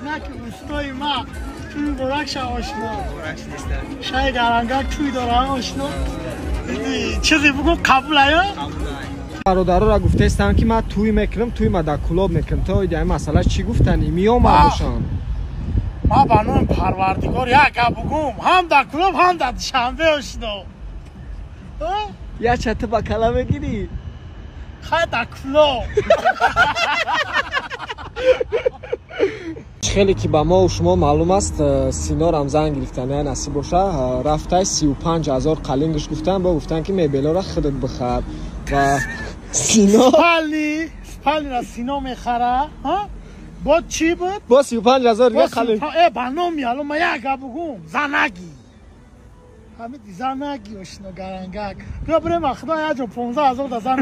Наки устои ма туи буракша ошно. Шай гарангак туй дора ошно. Чизе бугу қабул ая? Бародарора гуфтаистам, ки ман туй мекунам, туй ма дар Кӯлоб мекунам. То иди ин масъала чӣ гуфтанӣ? Меомад бошанд. Ма ба номи Парвардигор як гап бугум, ҳам дар Кӯлоб, ҳам дар Душанбе, ошно. Як чата ба кала мегирӣ? Хай, дар Кӯлоб. Хеле ки ба мо шумо маълум аст, Синорам зан гирифтан, я насиб боша, рафтай 35 000 қалингш гуфтан, бо гуфтан, ки мебелора худат бихар ва Сино спальни, спальнира Сино мехара, бо чӣ буд? Бо 35 000 дига қалинг. Э, ба номи Алло, ма як гап бугум, занаги ҳамиди, занаги, ошно, гарангак, биё бирем, худо, як ҷо 15 000 да зан.